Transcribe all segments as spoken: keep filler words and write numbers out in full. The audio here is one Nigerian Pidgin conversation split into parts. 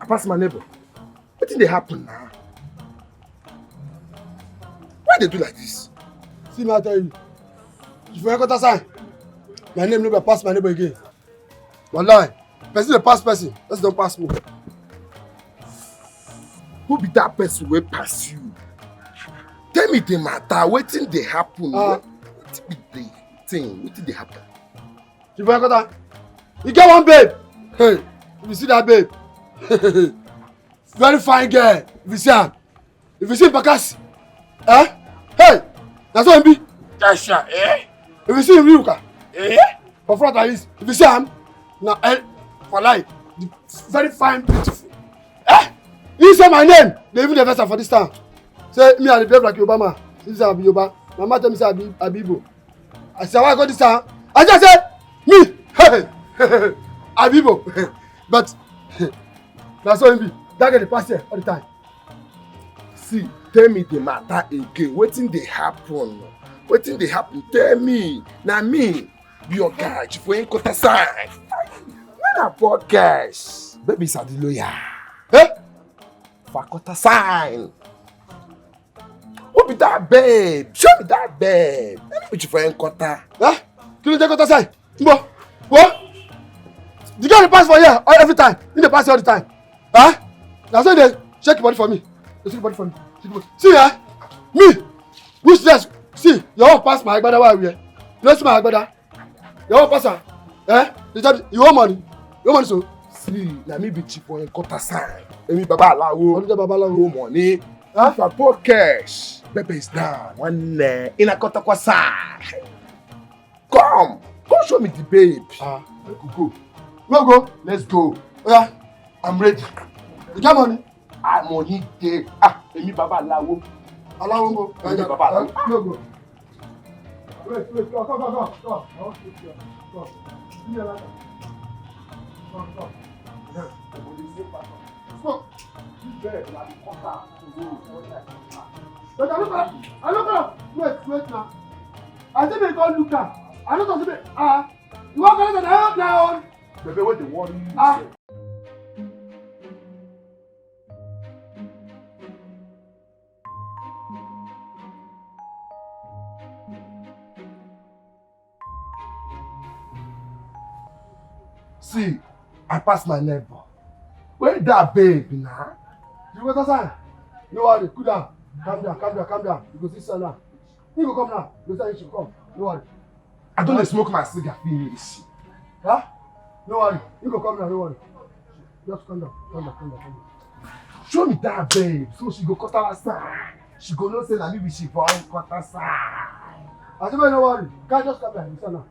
Pass my neighbor. Wetin dey happen now? Why they do like this? See me, I tell you. If you enter sign, my name no be pass my neighbor again. Wallahi, person dey pass person, person don pass me. Who be that person wey pass you? Tell me the matter, wetin dey happen? Ah. Wetin be the thing? Wetin dey happen? If you enter, you get one babe. Hey, if you see that babe, very fine girl. If you see am, if you see Bakasi, eh? Hey, that's what it be. Tasha, eh? If you see Riuka, eh? For front at least, if you see am, na, eh, for life, the very fine, beautiful. Eh? He say my name, they even dey vex am for this town. Say me, I dey behave like Yoruba man. He say I be Yoruba. My mama tell me say I be, I be Igbo. I say, "Why I go this town?" I just say, "Me, I be Igbo." But that's how it be. That girl dey pass here all the time. See, tell me the matter again. Wetin dey happen? Wetin dey happen? Tell me. Na me be your guy, Chief Oyenkota sign. When I bought cash, baby Sadiloya. Eh? For quarter sign. Who be that babe? Show me that babe. Let me put you for Nkota. Eh? Kí ló jẹ́ quarter sign? Mbo. What? The girl dey pass for here all, every time. He dey pass here all the time. Huh? Na so dey shake body for me. Dey shake body for me. Shake body. See, eh? Me. Which dress? See, your own pass my agbada wey I wear. You no see my agbada? Your own pass am. Eh? You tell me, you owe money. You owe money so? See, na me be Chief Oyenkota sign. Èmi baba aláwo. Olùjẹ́ baba aláwo. Owe money. Huh? If I pour cash, Pepe is down. One, uh, in a Kotakwa sign. Come, come show me the babe. Ah. Make we go. No go. Let's go. Oya, I'm ready. You get money? Ah, money dey. Ah, èmi baba aláwo. Aláwo ń bọ̀. Èmi baba aláwo. No go. Wait, wait, come, come, come, come, come. I want to see you. Come. Give me a lighter. Come, come. Yeah. Come. This girl, na the quarter. But I look at, I look at, wait, wait now. I say make you look at. I look at, ah, you want to look at that now? Baby, what the worry you? Ah. See, I pass my neighbor. Where that babe now? You go outside. No worry, cool down. Calm down, calm down, calm down. You go see Salah. He go come now. You go say he should come. No worry. I don't dey smoke my cigar finish. Huh? No worry. He go come now, no worry. Just calm down, calm down, calm down, calm down. Show me that babe, so she go cut her side. She go know say na me be she for quarter side. I say, no worry. Guy, just calm down. You see now.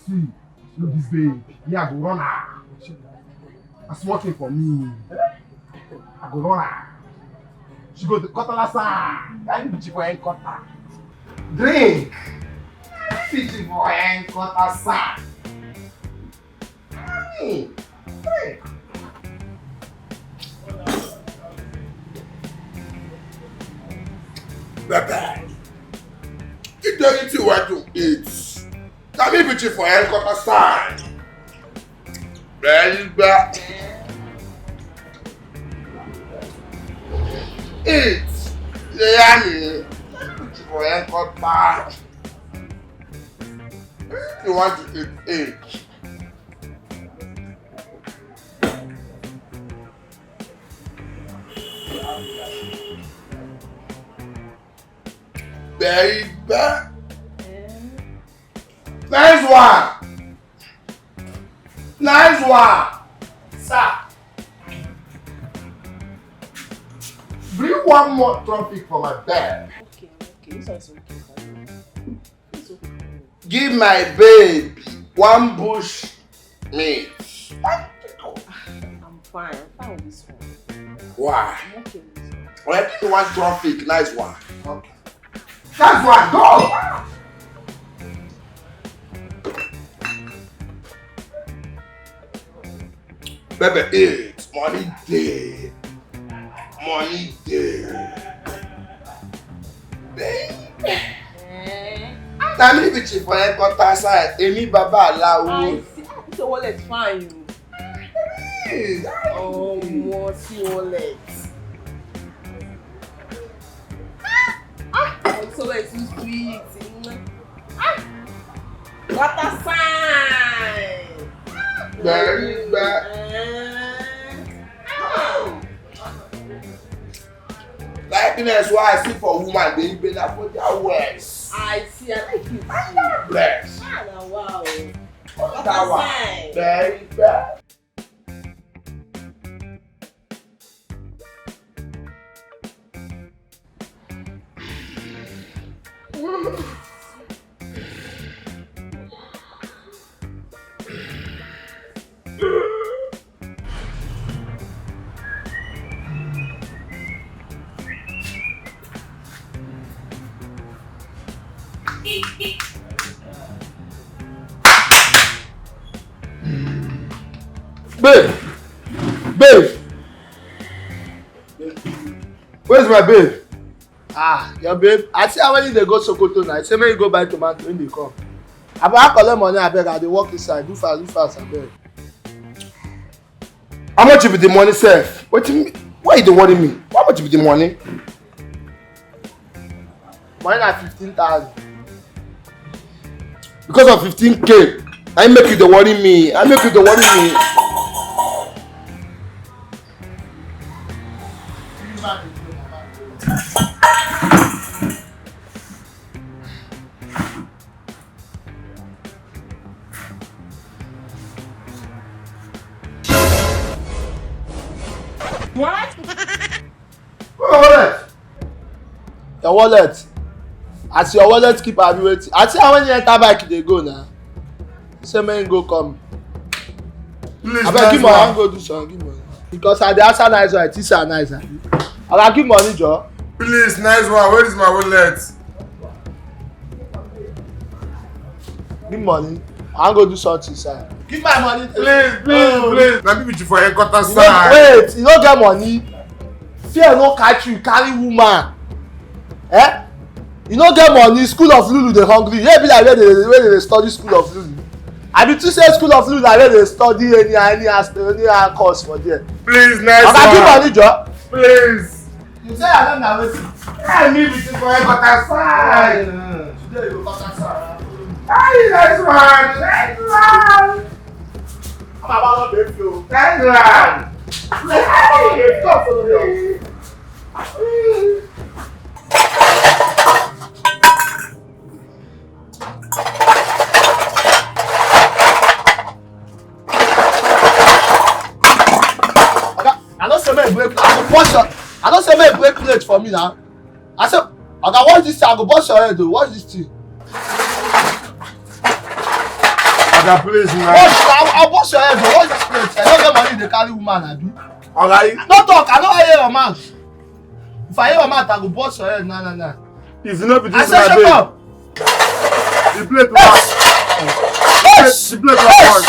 See, look this babe. Me, I go run her. A small thing for me. I go run her. She go cut her side. I need to for end cut her. Drink. I need to for end cut her side. Hey, hey. Baba, if there anything wey to eat, na me put you for helicopter stand. Very bad. Eat, you hear me? Put you for helicopter. If you want to eat, eat. Baby. Nice one. Nice one. Sir. Bring one more topic for my bed. Okay, okay. This one is okay. Give my babe one bush meat. I'm fine. I'm fine with this one. Why? I'm okay with this one. Well, I think you want traffic. Nice one. Okay. That's one. Go! Baby, eat. Money day. Money day. Na me be chief for headquarter side, Emi Baba Alawo. I see. Ah, this your wallet fine. Hey, oh, what wallet? Ah, ah, so it's so sweet. Ah, what a sign. Very bad. Likeness why I see for woman dey be na for their words. I see, I like it. Bless. Ah, na wow. What a sign. Very bad. Babe, babe, where's my babe? Ah, your babe, I see how when you dey go Sokoto now, say make you go buy tomato when they come. Abeg, I collect money, abeg, I dey work inside. Do fast, do fast, abeg. How much be the money sef? Wetin, why you dey worry me? How much be the money? Money na fifteen thousand. Because of fifteen K, I make you dey worry me. I make you dey worry me. What? Where my wallet? Your wallet. As your wallet keep am wait. I see how when you enter bike dey go now. Say make go come. Please, abeg, give money. I wan go do some, give money. Because I dey answer nice one, I think say I nice. Oga, give money, Joe. Please, nice one. Where is my wallet? Give money. I wan go do something, sir. Give my money. Please, please, oh, please. Na me be for headquarter, sir. Wait, you no get money. Fear no catch you, carry woman. Eh? You no get money, school of Lulu dey hungry. You be like where they, where they study school of Lulu. I be to say school of Lulu, like where they study any, any, any course for there. Please, nice one. Oga, give money, Joe. Please. You say I don't know wetin. I need it for a butter side. Today you butter side. Hey, nice one, nice one. I'm about to pay you. Nice one. Hey, come follow me. Oga, I no say make break. I go punch your. I no say make break plate for me now. I say, Oga, watch this thing. I go bust your head, though. Watch this thing. Oga, please, man. Watch, I, I bust your head, though. Watch this plate. I don't get money. They carry woman, abi. Oga, you no talk. I no hear your mouth. If I hear your mouth, I go bust your head. Nah, nah, nah. If you no be this, I say, shut up. The plate was. Yes. The plate was.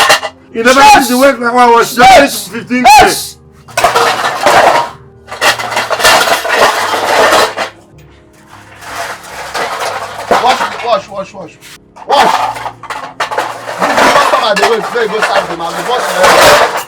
You never see the way my one was. Yes. Fifteen K. Yes. Wash, wash, wash, wash. Wash. This customer dey wait. Make you go serve them. I go wash them.